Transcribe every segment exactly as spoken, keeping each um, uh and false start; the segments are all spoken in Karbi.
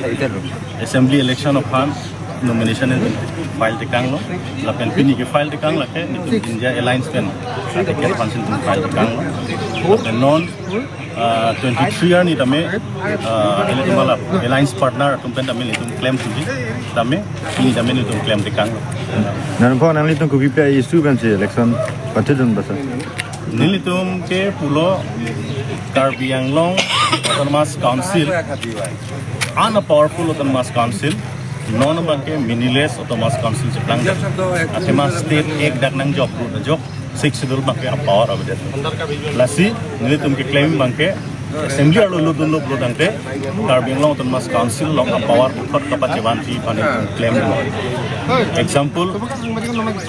Assembly election aphan nomination nelitum file tekanglo, lapen pini ke file tekang lake nelitum India Alliance pen, ah, ticket aphan si nelitum file tekanglo. Lapen non, ah, twenty-three arni tame, ah, ilitum alap alliance partner atum pen tame nelitum claim thuji, tame pini tame nelitum claim tekanglo. Nanpho nanglitum kopi pi issue pensi election pathidun basa? Nelitum ke pulo Karbi Anglong Autonomous Council, an a powerful Autonomous Council, non abangke meaningless Autonomous Council cheplang. Athema state ek dak nangjok ru jok, Sixth Schedule abangke a power avedet. Lasi nelitum ke claim abangke Assembly arlo lutdunlo pulo tangte Karbi Anglong Autonomous Council along a power puthot kapachevanji aphan claim. Example,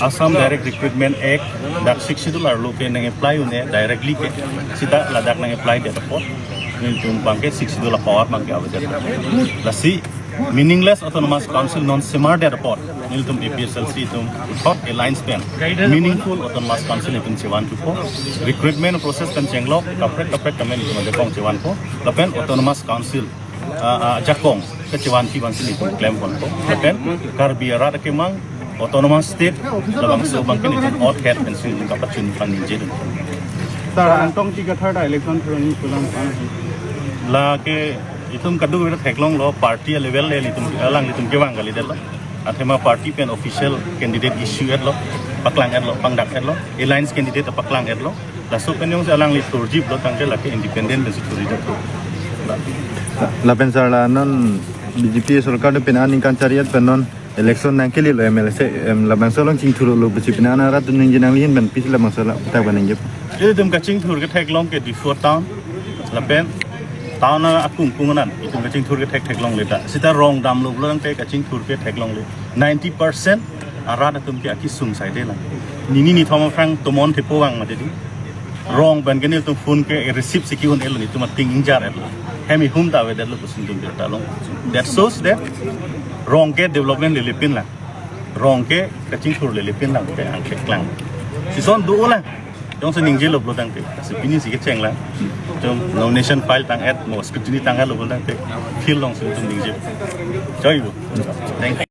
Assam Direct Recruitment Act, dak Sixth Schedule arlo ke nang apply un-e directly ke, sita ladak nang apply det apot nelitum abangke Sixth Schedule a power abangke avedet. Lasi meaningless Autonomous Council non semar det apot nelitum A P H L C atum puthot alliance pen meaningful Autonomous Council nelitum chevan thupo. Recruitment process pen chenglok kaprek kaprek tame nelitum ajakong chevanpo. Lapen Autonomous Council, ah, ah, ajakong kachevanji aphan si nelitum claim ponpo. Lapen Karbi arat akemang Autonomous State labangso abangke nelitum othet pensi nelitum kapachun aphan ningjedun. Sir, Angtong Ingti Kathar ta election thuroni pulang pan. Lake itum kadokave theklonglo, party a level le itum alanglitum kevang kalidetlo. Athema party pen official candidate issue etlo, paklang etlo, pangdak etlo, alliance candidate paklang etlo. Laso pen jongsi alangli thurji pulo tangte lake independent pensi thurji det. Lapen sir, la non B J P sorkar do pen aningkan chari-et pen non election nangkele lo M L A se, em, labangso along chingthurlo pusi pini an arat atum ningje nanglihin pen pisi labangso la putak pen ningje. Ilitum kachingthur ketheklong ke Diphu town, lapen town akung kung anan itum kachingthur kethek theklongle ta. Sita rong damlo pulo tangte kachingthur ketheklongle. Ninety percent arat atum ke akesung saidelang. Nini nithom aphrang tomon thepo vang mati di. Rong pen ke nelitum phone ke receive si ki-un-elo, nelitum ating ingjar etlo. Hem ihum ta avedetlo pusi nelitum birta long. That shows that rong ke development lele pinlang. Rong ke kachingthur lele pinlang ke angthek klang. Sison dolang. Jongsi ningjelo pulo tangte, si pini si kechenglang. Jong nomination file tang-et, mo scrutiny tang-etlo pulo tangte, field along si nelitum ningje. Joy bo. Thank you.